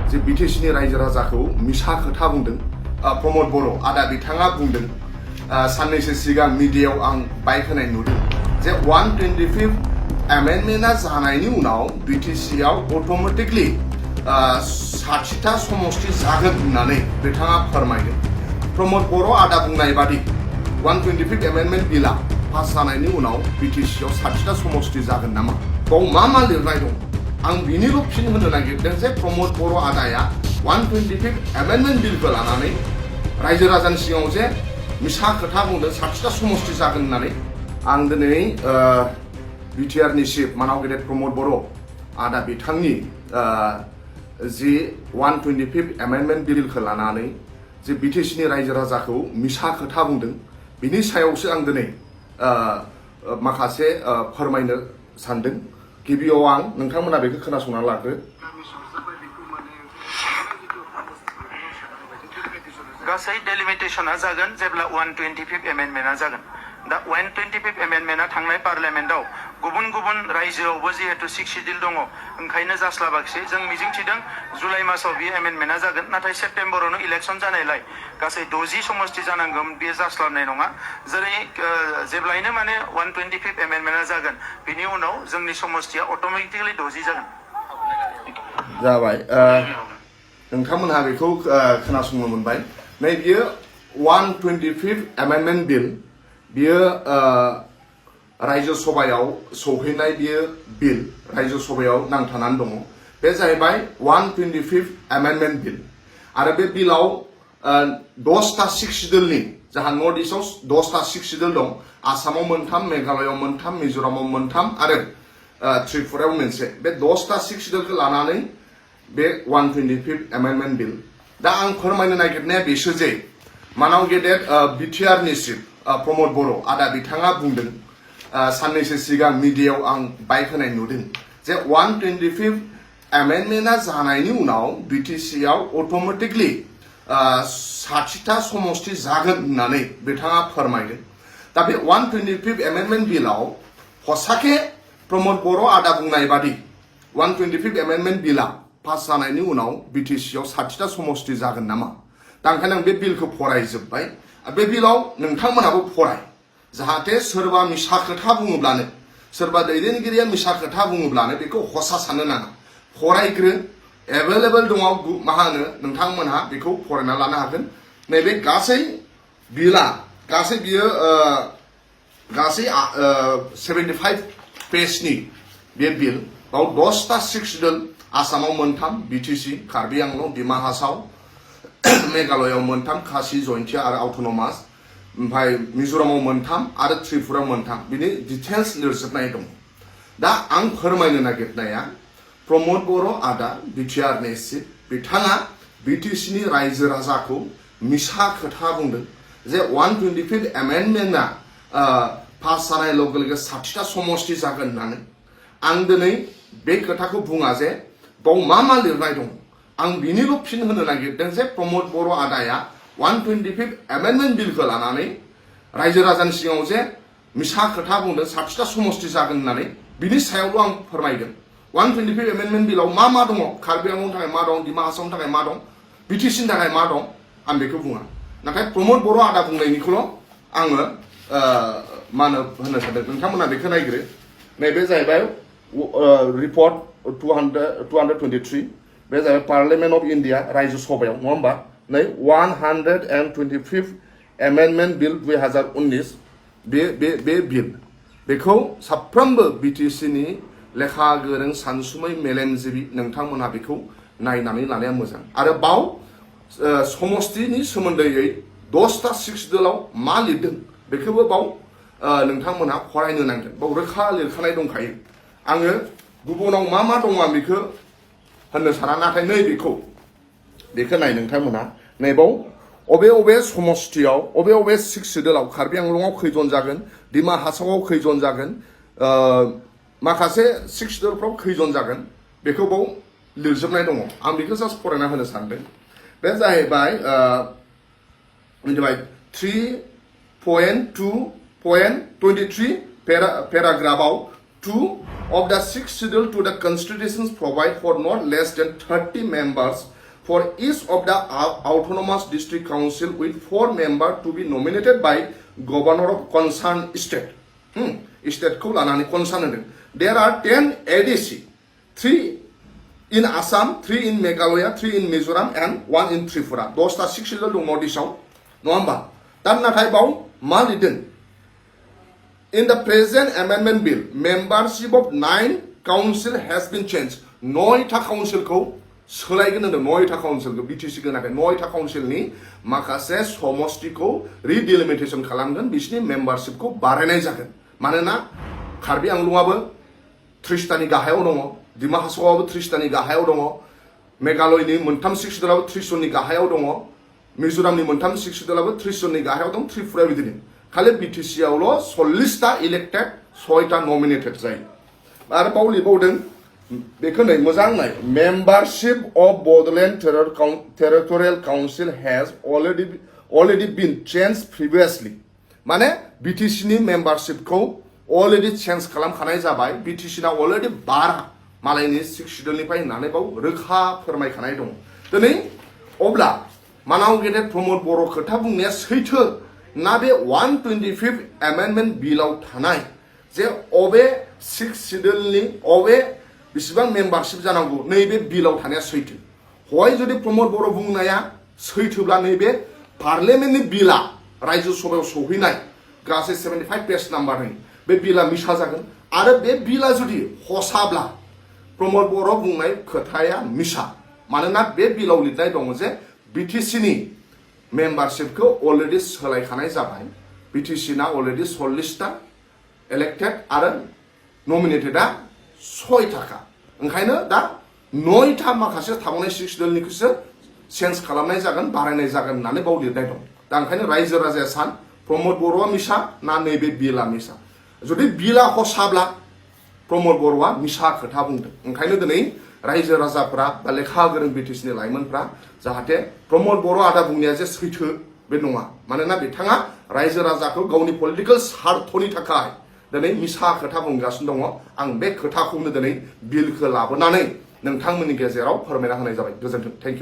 जे BTCनि रायजो राजाखौ मिसा खोथा बुंदों प्रमद बर' आदा बिथाङा बुंदों साननैसो सिगां मिडियायाव आं बाइक होनाय नुदों जे 125 एमेन्डमेन्टआ जानायनि उनाव BTCआव अट'मेटिकलि 60टा समष्टि जागोन होननानै बिथाङा फोरमायदों प्रमद बर' आदा बुंनाय बादि 125 एमेन्डमेन्ट बिला पास जानायनि उनाव BTCआव 60टा समष्टि जागोन नामा बाव मा लिरनाय दं आं बिनिल' फिन होनो नागिरदों जे प्रमद बर' आदाया 125 एमेन्डमेन्ट बिलखौ लानानै रायजो राजानि सिगाङाव जे मिसा खोथा बुंदों 60टा समष्टि जागोन होननानै आं दिनै बिटिआरनि चिफ मानाव गेदेर प्रमद बर' आदा बिथांनि जि 125 एमेन्डमेन्ट बिलखौ लानानै जे BTCनि रायजो राजाखौ मिसा खोथा बुंदों बिनि सायावसो आं दिनै माखासे फोरमायनो सानदों गिबियाव आं नोंथांमोना बेखौ खोनासंना लादो गासै डेलिमिटेशना जागोन जेब्ला 125 एमेन्डमेन्टआ जागोन दा 125 एमेन्डमेन्टआ थांनाय पार्लियामेन्टआव गुबुन गुबुन रायजोआवबो जिहेतु 6 शिड्युल दङ ओंखायनो जास्लाबाखिसै जों मिजिंथिदों जुलाइ मासाव बे एमेन्डमेन्टआ जागोन नाथाय सेप्तेम्बरावनो इलेक्सन जानायलाय गासै 60 समष्टि जानांगोन बे जास्लाबनाय नङा जेरै जेब्लायनो माने 125 एमेन्डमेन्टआ जागोन बिनि उनाव जोंनि समष्टिया अट'मेटिकलि 60 जागोन जाबाय नोंथांमोनहा बेखौ खोनासंनो मोनबाय नै बियो 125 एमेन्डमेन्ट बिल बियो रायजो सभायाव सौहैनाय बियो बिल रायजो सभायाव नांथानानै दङ बे जाहैबाय 125 एमेन्डमेन्ट बिल आरो बे बिलाव 10टा 6 शिड्युलनि जाहा नर्थ इस्टआव 10टा 6 शिड्युल दं आसामाव मोनथाम मेघालयआव मोनथाम मिज'रामाव मोनथाम आरो त्रिपुरायाव मोनसे बे 10टा 6 शिड्युलखौ लानानै बे 125 एमेन्डमेन्ट बिल दा आं फोरमायनो नागिरनाया बेसो जे मानाव गेदेर बिटिआरनि चिफ प्रमद बर' आदा बिथाङा बुंदों साननैसो सिगां मिडियायाव आं बाइक होनाय नुदों जे 125 एमेन्डमेन्टआ जानायनि उनाव BTCआव अट'मेटिकलि 60टा समष्टि जागोन होननानै बिथाङा फोरमायदों दा बे 125 एमेन्डमेन्ट बिलाव हसाके प्रमद बर' आदा बुंनाय बादि 125 एमेन्डमेन्ट बिला पास जानायनि उनाव BTCआव 60टा समष्टि जागोन नामा दा ओंखायनो आं बे बिलखौ फरायजोब्बाय बे बिलाव नोंथांमोनाबो फराय जाहाथे सोरबा मिसा खोथा बुङोब्लानो सोरबा दैदेनगिरिया मिसा खोथा बुङोब्लानो बेखौ हसा साननो नाङा फरायग्रो एभेलेबल दङ मा होनो नोंथांमोनहा बेखौ फरायना लानो हागोन नैबे गासै बिला गासै बियो गासै 75 पेजनि बे बिल बाव 10टा 6 शिड्युल आसामाव मोनथाम BTC कार्बि आंलं डिमा हासाव मेघालयआव मोनथाम खासि जयन्तिया आरो अट'नमास ओमफ्राय मिज'रामाव मोनथाम आरो त्रिपुरायाव मोनथाम बिनि डिटेल्स लिरजोबनाय दं दा आं फोरमायनो नागिरनाया प्रमद बर' आदा बिटिआरनि चिफ बिथाङा BTCनि रायजो राजाखौ मिसा खोथा बुंदों जे 125 एमेन्डमेन्टआ पास जानाय लोगो लोगो 60टा समष्टि जागोन होननानै आं दिनै बे खोथाखौ बुङा जे बाव मा लिरनाय दं आं बिनिल' फिन होनो नागिरदों जे प्रमद बर' आदाया 125 एमेन्डमेन्ट बिलखौ लानानै रायजो राजानि सिगाङाव जे मिसा खोथा बुंदों 60टा समष्टि जागोन होननानै बिनि सायावल' आं फोरमायदों 125 एमेन्डमेन्ट बिलाव मा दङ कार्बि आंलंनि थाखाय मा दं डिमा हासावनि थाखाय मा दं BTCनि थाखाय मा दं आं बेखौ बुङा नाथाय प्रमद बर' आदा बुंनायनिखौल' आङो मा होनो सानदों नोंथांमोना बेखौ नायग्रो नैबे जाहैबाय रिपर्ट 223 बे जाहैबाय पार्लियामेन्ट अफ इन्डिया रायजो सभायाव नङा होमबा नै 125 एमेन्डमेन्ट बिल 2019 बे बिल बेखौ साफ्रोमबो BTCनि लेखा गोरों सानसुमै मेलेमजिबि नोंथांमोनहा बेखौ नायनानै लानाया मोजां आरो बाव समष्टिनि सोमोन्दैयै 10टा 6 शिड्युलाव मा लिरदों बेखौबो बाव नोंथांमोनहा फरायनो नांगोन बाव रोखा लिरखानाय दंखायो आङो गुबुनाव मा दं आं बेखौ होननो साना नाथाय नै बेखौ नाय नोंथांमोनहा नैबाव अबे समष्टियाव अबे 6 शिड्युलाव कार्बि आंलंआव खैजन जागोन डिमा हासावआव खैजन जागोन माखासे 6 शिड्युलफ्राव खैजन जागोन बेखौ बाव लिरजोबनाय दङ आं बेखौ जास्ट फरायना होनो सानदों बे जाहैबाय 3.2.23 paragraph 2 of the 6th schedule to the constitutions provide for not less than 30 members for each of the autonomous district council with 4 members to be nominated by governor of concerned state. State ko lanani concerned. There are 10 ADC, 3 in Assam, 3 in Meghalaya, 3 in Mizoram, and 1 in Tripura. Those are 6 little notice. No amba. Tan na thai bau malidin. In the present amendment bill, membership of 9 council has been changed. 9 ta council ko सोलायगोन होनदों 9 ta council को BTC गोनाखै 9 ta council नि माखासे समष्टि को रिडिलिमिटेशन खालामगोन बिसोरनि membership को बारायनाय जागोन मानोना कार्बि आंलंआबो 30 तानि गाहायाव दङ दिमा हासावआबो 30 तानि गाहायाव दङ मेघालयनि मोनथाम सिक्सदलाबो 30 जननि गाहायाव दङ मिजोरामनि मोनथाम सिक्सदलाबो 30 जननि गाहायाव दं त्रिपुरा बिदिनो खालि BTC आवल 40 ता इलेक्टेड 6 ता नमिनेटेड जायो आरो बावलि बावदों बेखौ नै मोजां नाय membership of Bodoland Territorial Council has already been changed previously माने BTC नि membership को already change खालामखानाय जाबाय BTC ना already 12 मालायनि 6 शेड्यूलनिफ्राय होननानै बाव रोखा फोरमायखानाय दं दिनै अब्ला मानाव गेदेर प्रमोद बर' खोथा बुंनाया सैथो ना बे 125 amendment बिलाव थानाय जे अबे 6 शेड्यूलनि अबे बिसिबां मेम्बारशिप जानांगौ नैबे बिलाव थानाया सैथो हय जुदि प्रमोद बर' बुंनाया सैथोब्ला नैबे पार्लियामेन्टनि बिला रायजो सभायाव सौहैनाय गासै 75 पेज नाम्बारनि बे बिला मिसा जागोन आरो बे बिला जुदि हसाब्ला प्रमोद बर' बुंनाय खोथाया मिसा मानोना बे बिलाव लिरनाय दङ जे BTC नि मेम्बारशिपखौ अलरेडि सोलायखानाय जाबाय BTC ना अलरेडि 40 ता इलेक्टेड आरो नमिनेटेडआ 6 थाखा ओंखायनो दा 9 था माखासे थाबावनाय 6 शेड्यूलनिखौसो चेन्ज खालामनाय जागोन बारायनाय जागोन होननानै बाव लिरनाय दं दा ओंखायनो रायजो राजाया सान प्रमोद बर'आ मिसा ना नैबे बिला मिसा जुदि बिला हसाब्ला प्रमोद बर'आ मिसा खोथा बुंदों ओंखायनो दिनै रायजो राजाफोरा बा लेखा गोरों BTC नि लाइमोनफ्रा जाहाथे प्रमोद बर' आदा बुंनाया जे सैथो बे नङा मानोना बिथाङा रायजो राजाखौ गावनि पलिटिकल स्वार्थनि थाखाय दिनै मिसा खोथा बुंगासिनो दङ आं बे खोथाखौनो दिनै बिलखौ लाबोनानै नोंथांमोननि गेजेराव फोरमायना होनाय जाबाय गोजोन्थों थेंक इउ